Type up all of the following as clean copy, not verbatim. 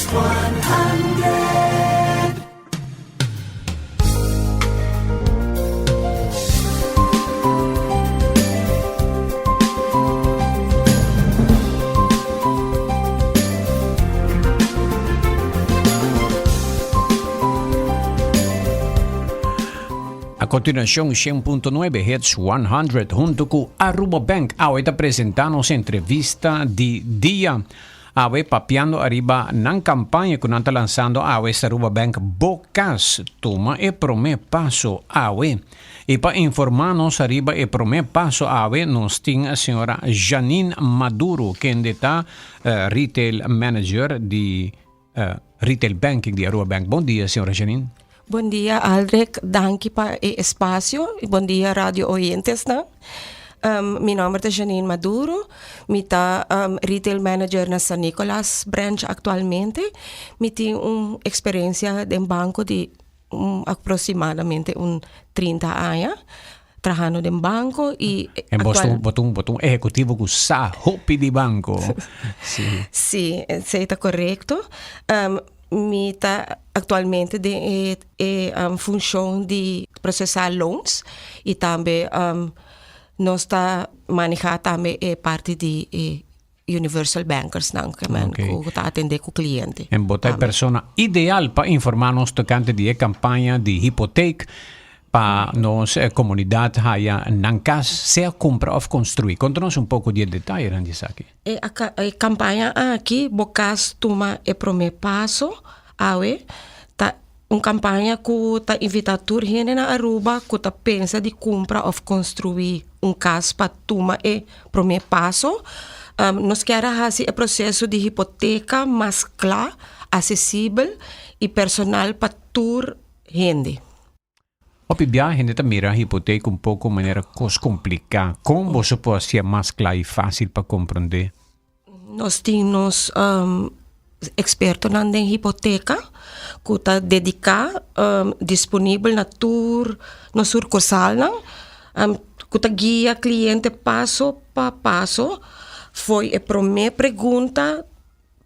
100. A continuacion 100.9 Hits 100 hunto cu Aruba Bank awe ta presenta nos entrevista di dia. Awe papiando ariba nan campaña cu nan ta lanzando awe esta Aruba Bank Bo Cas Tuma e prome paso awe. Y pa informa nos ariba e prome paso awe nos tin señora Janine Maduro kende ta Retail Manager di Retail Banking di Aruba Bank. Bon dia señora Janine. Bon dia Aldrich, danki pa e espacio y bon dia radio oyentesnan. Mi nomber ta Janine Maduro, mi ta Retail Manager na San Nicolas branch actualmente. Mi tin un experiencia den banco di aproximadamente un 30 aña trahando den banco y En bo ta bo ta bo ta un ehecutivo cu sa hopi di banco. Si. Si, esey ta corecto. Mi ta actualmente den e e funcion di procesa loans y tambe nos ta maneha tambe e parti di e Universal Bankers nan ke men ku ta atende ku cliente. En bo ta e persona ideal pa informa nos tocante di e campaña di hipoteek pa nos comunidad haya nan cas, sea cumpra of construi. Conta nos un poco di e detayenan di esaki. E e campaña aki, Bo Cas Tuma e Prome Paso, awe, ta un campaña cu ta invita tur hende na Aruba cu ta pensa di cumpra of construi un cas pa tuma e prome paso. Nos kier a haci e proceso di hipoteca mas cla, accesibel y personal pa tur hende. Hopi bia hende ta mira hipoteca un poco manera cos complica. Con boso por hacié mas cla y facil pa comprende? Nos tin nos expertonan den hipoteca cu ta dedica disponibel na tur nos sucursalnan cu ta guia cliente paso pa paso fo'i e prome pregunta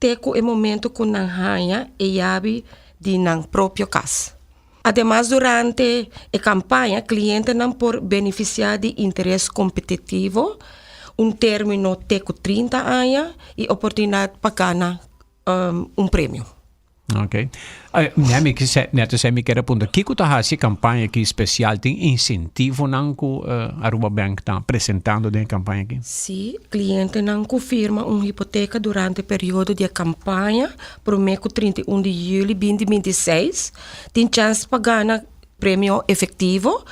te ku e momento ku nan haña e yabi di nan propio kas. Ademas durante e kampaña klientenan por benefisiá di interes kompetitivo, un término te ku 30 aña i oportunidat pa gana un premio. Ok. Nè mi kise, nè ta mi kere puntra, kiko ta hasi e kampaña aki spesial? Tin insentivonan ku Aruba Bank ta presentando den e kampaña aki? Sí, klientenan ku firma un hipoteka durante periodo di e kampaña promé ku 31 di yüli binti 26 tin chèns pa gana premio efektivo,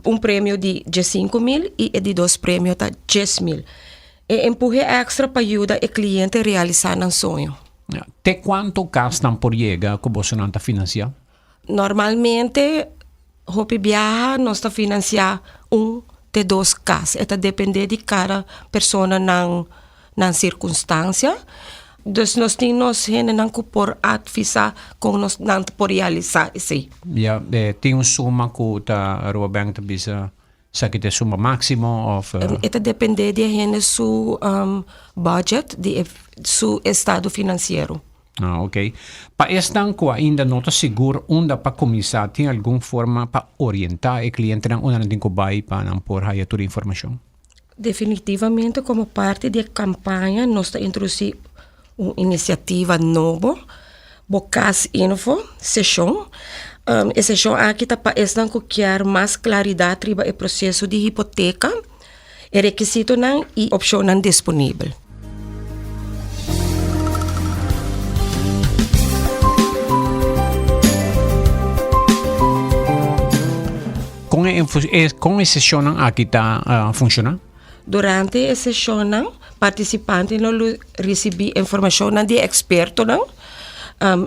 un premio di 15.000 i e di dos premio ta 10.000. E empuhe èkstra pa yuda e kliente realisá nan soño. Te kuantu kasnan por yega ku bosonan ta finansiá? Normalmente hopi biaha nos ta finansiá un te dos kas. E ta dependé di kada persona nan nan sirkunstansia. Dus nos tin nos hendenan ku por atvisá kon nos nan por realisá esei. Ya, tin un suma ku ta Aruba Bank ta bisa esaki ta e suma máksimo òf? E ta dependé di e hende su budget, di e su estado finansiero. Ah, ok. Pa esnan ku ainda no ta sigur unda pa kuminsá, tin algun forma pa orientá e klientenan unda nan tin ku bai pa nan por haya tur e informashon? Definitivamente komo parti di e kampaña nos ta introdusí un inisiativa nobo, Bo Kas Info seshon. E seshon aki ta pa esnan ku kier mas klaridat riba e proseso di hipoteka, e rekisitonan i opshonnan disponibel. Kon e kon e seshonnan aki ta funshoná? Durante e seshonnan, partisipantenan lo risibí informashonnan di e ekspertonan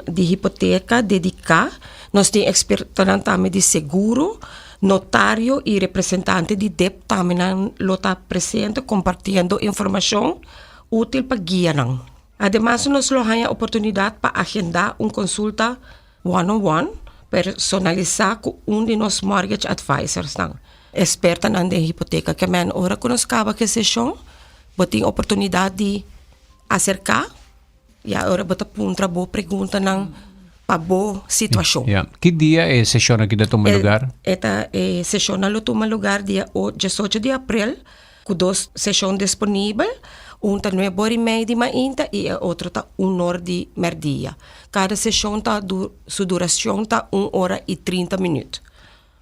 di hipoteka dediká. Nos tin ekspertonan tambe di seguro, notario i representante di dep tambe nan lo ta presente kompartiendo informashon útil pa guia nan. Ademas nos lo haña oportunidat pa agendá un konsulta one-on-one personalisá ku un di nos mortgage advisorsnan, ekspertonan den hipoteka. Ke men ora ku nos kaba ku e seshon, bo tin oportunidat di aserká. Ya ora bo ta puntra bo preguntanan pa bo situacion. Ya. Ki dia e sesionnan aki ta tuma lugar? E ta e sesionnan lo tuma lugar dia diesocho di april cu dos sesion disponibel, un ta nuebe ora y media di mainta y e otro ta un or di merdia. Cada sesion ta su duracion ta un ora y trinta minuut.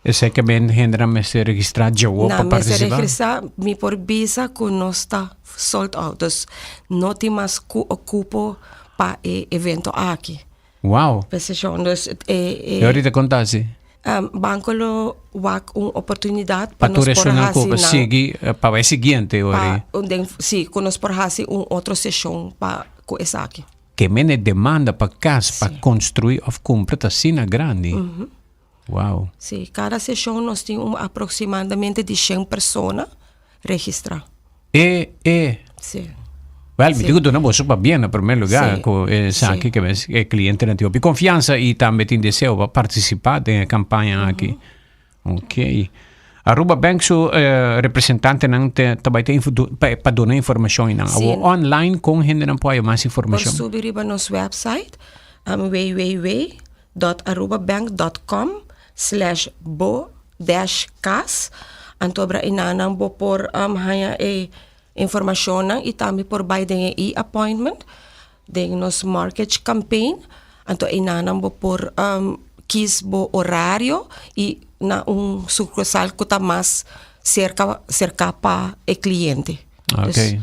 Esei ke ben hendenan mester registrá djawo pa Nan mester partisipá? registrá, mi por bisa ku nos ta sold out, dus no tin mas ku okupo pa e evento aki. Wow! Pa e seshon, dus e E orita kon ta hasi? Banko lo wak un oportunidat pa Pa tur nos por esunnan ku hasi nan sigui pa e siguiente ori. pa den si ku nos por hasi un otro seshon pa ku esaki. Ke men e demanda pa kas pa konstruí òf kumpra ta asina grandi. Wow. Sí, cada sesión nos tin un aproximadamente di shen persona registra. E, e. Sí. Wel, mi Sí. tin ku duna boso pabien na primer lugar Sí, ku esaki sí. ke mes e klientenan tin hopi konfiansa i tambe tin deseo pa partisipá den e kampaña aki. Ok. Aruba Bank su representantenan te ta bai ta info pa pa duna informashon einan. Sí. Awor online kon hendenan por haya mas Por informashon? subi riba nos website www. Dot arubabank dot com slash bo dash kas anto bra enanan bo por haña e informashonnan i tambe por bai den e e-appointment den nos mortgage campaign anto enanan bo por kis bo orario i na un sukursal ku ta mas serka serka pa e kliente. Okay.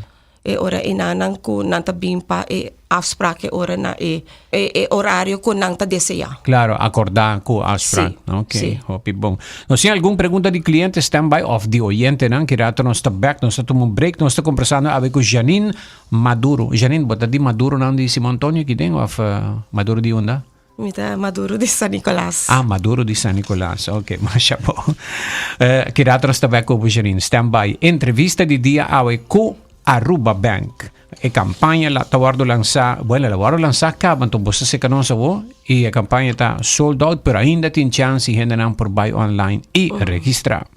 E ora enanan ku nan ta bin pa e afsprak e ora na e e orario ku nan ta deseá. Claro, akordá ku afsprak. Sí, Ok, sí. hopi bon. Nos tin algun pregunta di kliente standby òf di oyentenan. Ki rato nos ta bèk, nos ta tuma un break. Nos ta kombersando awe ku Janine Maduro. Janine, bo ta di Maduronan di Simon Antonio aki den òf Maduro di unda? Mi ta Maduro di San Nicolas. Ah, Maduro di San Nicolas. Ok, masha bon. Eh, ki rato nos ta bek ku Janine. Stand by. Entrevista di dia awe ku Aruba Bank. E campaña la, ta wordo lansa, bueno, la wordo lansa caba, enton bo sa seca nos awo, y e campaña ta sold out, pero ainda tin chance y hendenan por bai online y registra.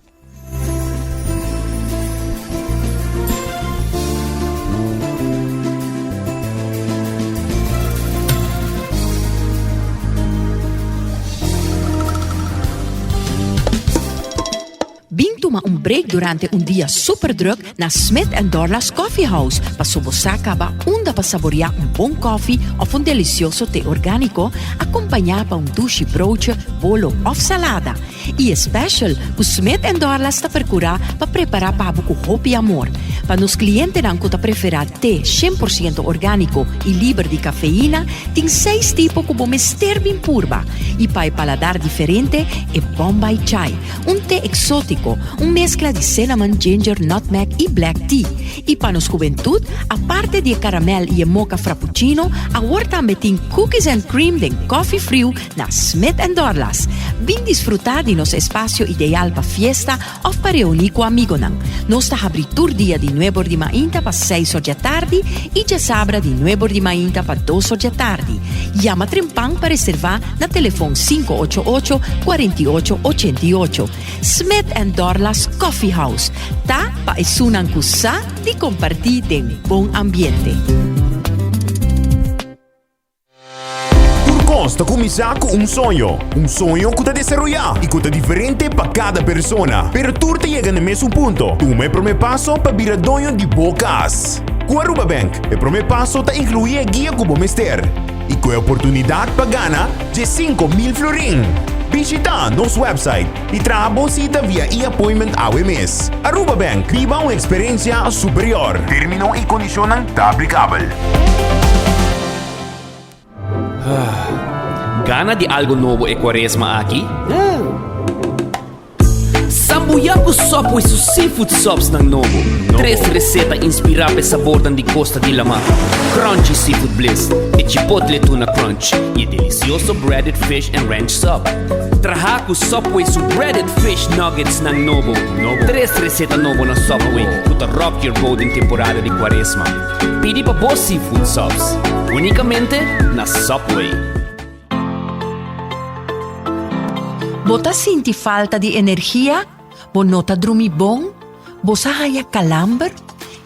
Bin tuma un break durante un dia super druk na Smith and Dorlas Coffee House paso bo sa caba unda pa saborea un bon koffie of un delicioso te organico acompaña pa un dushi broodje, bolo of salada. I e special ku Smith and Dorlas ta perkurá pa prepará pa bo ku hopi amor. Pa nos klientenan ku ta preferá te 100% orgániko i liber di kafeina, tin seis tipo ku bo mester bin purba. I pa e paladar diferente, e Bombay Chai, un te eksótiko, un meskla di cinnamon, ginger, nutmeg i black tea. I pa nos hubentud, aparte di e karamèl i e mocha frappuccino, awor tambe tin cookies and cream den kòfi friu Na Smith and Dorlas, bin disfrutá di nos espasio ideal pa fiesta òf pa reuní ku amigonan. Nos ta habrí tur dia di nuebor di mainta pa seis or djatardi i djasabra di nuebor di mainta pa dos or djatardi. Yama trempan pa reservá na telefon 588 48 88. Smith and Dorlas Coffee House ta pa esunnan ku sa di kompartí den bon ambiente. Tur kos ta kuminsá ku un soño. Un soño ku ta desaroyá i ku ta diferente pa kada persona. Pero tur ta yega na mesun punto, tuma e promé paso pa bira doño di bo kas. Ku Aruba Bank, e promé paso ta inkluí e guia ku bo mester i ku e oportunidat pa gana 15,000 florin. Bishitá nos website i traha bo sita via e-appointment awe mes. Aruba Bank, biba un eksperensia superior. Término i kondishonnan ta aplikabel. Gana di algo nobo e cuaresma aki? Sambuya cu Subway su seafood subs nan nobo. Tres receta inspira p'e sabornan di costa di lama. Crunchy Seafood Bliss, e Chipotle Tuna Crunch y e delicioso Breaded Fish and Ranch Sub. Traha cu Subway su Breaded Fish Nuggets nan nobo. Tres receta nobo na Subway cu ta rock your boat den temporada di cuaresma. Pidi pa bo seafood subs unicamente na Subway. Bo ta sinti falta di energia? Bo no ta drumi bon? Bo sa haña kalamber?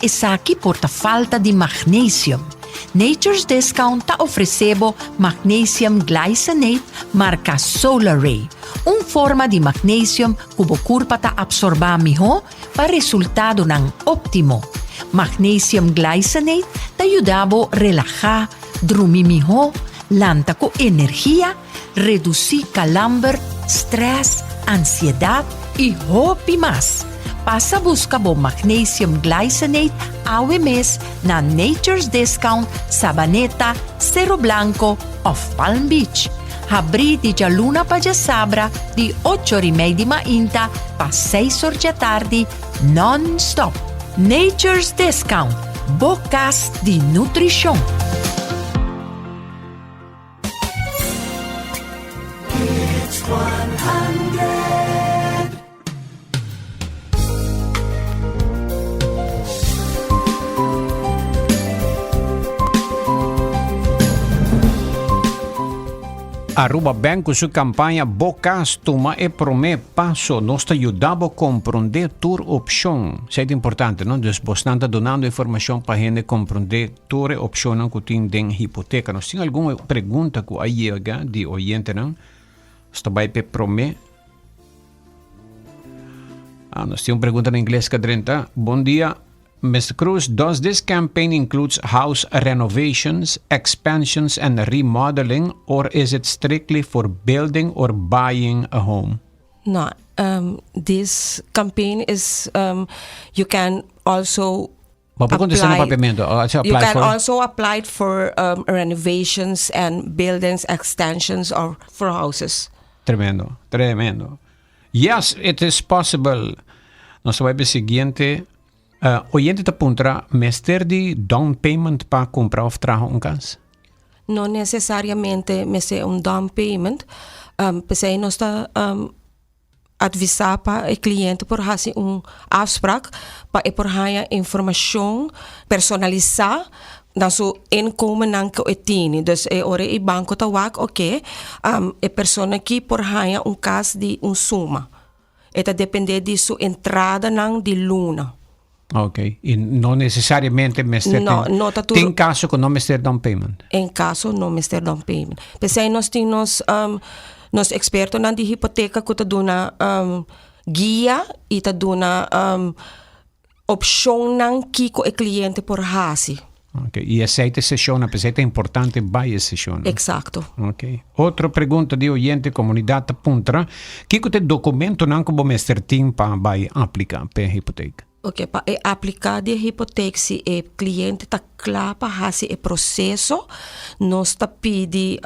Esaki por ta falta di magnesium. Nature's Discount ta ofresé bo Magnesium Glycinate marka Solaray, un forma di magnesium ku bo kurpa ta apsorbá mihó pa resultadonan óptimo. Magnesium Glycinate ta yuda bo relahá, drumi mihó, lanta ku energia, redusí kalamber, strès, ansiedat i hopi mas. Pasa buska bo Magnesium Glycinate awe mes na Nature's Discount, Sabaneta, Cerro Blanco òf Palm Beach. Habrí di djaluna pa djasabra di ocho or i mei di mainta pa seis or djatardi non-stop. Nature's Discount, bo kas di nutrishon. Aruba Bank cu su campaña Bo Cas Tuma e Prome Paso nos ta yuda bo compronde tur opcion. Esey ta importante, no? Dus bosnan ta dunando informacion pa hende compronde Tur e opshonnan ku tin den hipoteka. Nos tin algun pregunta ku a yega di oyentenan. Nos ta bai p'e promé. Ah, nos tin un pregunta na ingles ka drenta. Bon dia, Mr. Cruz. Does this campaign includes house renovations, expansions and remodeling or is it strictly for building or buying a home? No, um, this campaign is um, you can also Bo por contesta na papiamento. Oh, you can for... also apply for um, renovations and buildings extensions or for houses. Tremendo, tremendo. Yes, it is possible. Nos ta bai siguiente. Uh, oyente ta puntra, mester di down payment pa compra of traha un cas? No necesariamente mester un down payment. Um, pesey nos ta um, Advisá pa e kliente por hasi un afsprak pa e por haña informashon personalisá na su inkomennan ku e tini. Dus e ora e banko ta wak oke e persona aki por haña un kas di un suma. E ta dependé di su entradanan di luna. Ok, y no necesariamente mester no, ten, no ta tur, tin caso cu no mester down payment. En caso no mester down payment. Pesey nos tin nos um, nos expertonan di hipoteca cu ta duna um, guia y ta duna um, opcionnan kico e cliente por haci. Ok, y esey ta e sesionnan, pesey ta importante bay e sesionnan. Exacto. Ok. Otro pregunta di oyente comunidad ta puntra, kico ta e documentonan cu bo mester tin pa bay aplica p'e hipoteek? Ok, pa e aplica di e hipoteek si e cliente ta cla pa haci e proceso, nos ta pidi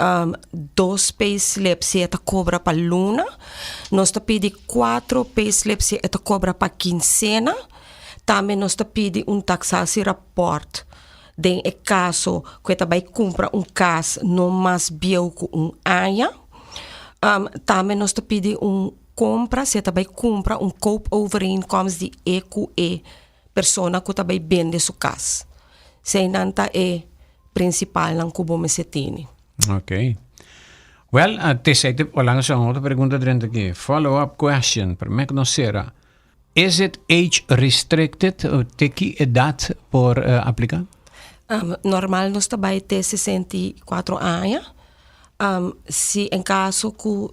dos payslip si e ta cobra pa luna, nos ta pidi cuatro payslip si e ta cobra pa quincena, Tambe nos ta pidi un taxatierapport den e kaso ku e ta bai kumpra un kas no mas bieu ku un aña. Tambe nos ta pidi un kompra si e ta bai kumpra un koopovereenkomst di e ku e persona ku ta bai bende su kas. Eseinan ta e prinsipalnan ku bo mester tene. Ok. Wel, tesei te lansa un otro pregunta drenta aki. Follow up question, prome ku nos sera. Is it age restricted? Te ki edad por aplica? Normal nos ta bai te 64 aña. Si en caso cu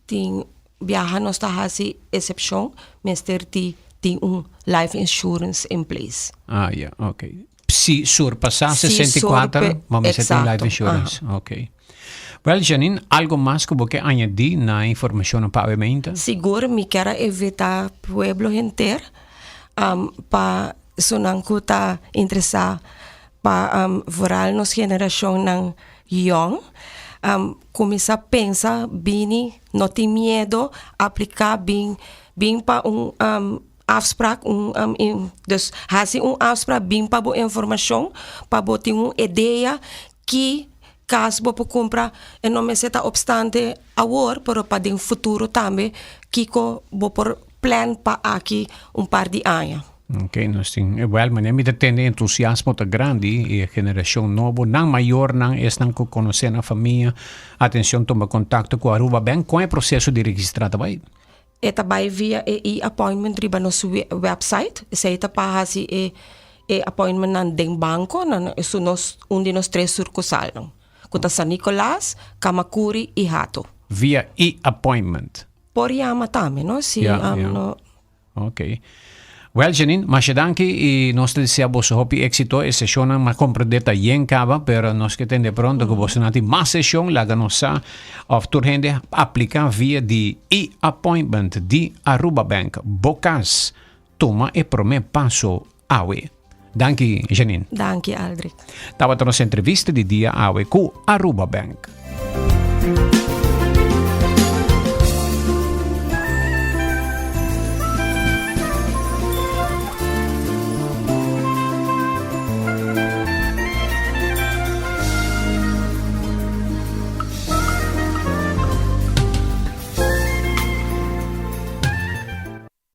tin biaha nos ta haci excepcion, mester di tin un life insurance in place. Ah, ya, ok. Si surpasa 64, bo mester tin life insurance. Ok. Wel, Janine, algo mas ku bo ke añadí na e informashonnan pa awe meinta? Sigur, mi kier a invitá pueblo henter pa esunnan ku ta interesá pa vooral nos generashonnan yòn kuminsá pensa bini, no tin miedo, apliká bin bin pa un afsprak un dus hasi un afsprak bin pa bo informashon pa bo tin un idea ki kas bo por kumpra e no mester ta opstante awor pero pa den futuro tambe kiko bo por plan pa aki un par di aña. Ok, nos tin, wel manera mi ta tende entusiasmo ta grandi e generashon nobo, nan mayornan, esnan ku konosé nan famia, atencion tuma kontakto ku Aruba Bank, kon e proseso di registra ta bai? E ta bai via e e-appointment riba nos website. Esei ta pa hasi e e appointmentnan den banco na esun nos un di nos tres surcusalnan cu ta San Nicolas, Camacuri y Hato. Via e-appointment. Por yama tambe no si no. Ok. Wel Janine, masha danki y nos ta desea boso hopi éxito. E sesionnan m'a comprende ta yen caba, pero nos ke tende pronto cu boso nan tin mas sesion, laga nos sa of tur hende aplica via di e-appointment di Aruba Bank. Bo cas, tuma e prome paso awe. Danki Janine. Danki Aldrich. Tabata nos entrevista di dia awe cu Aruba Bank.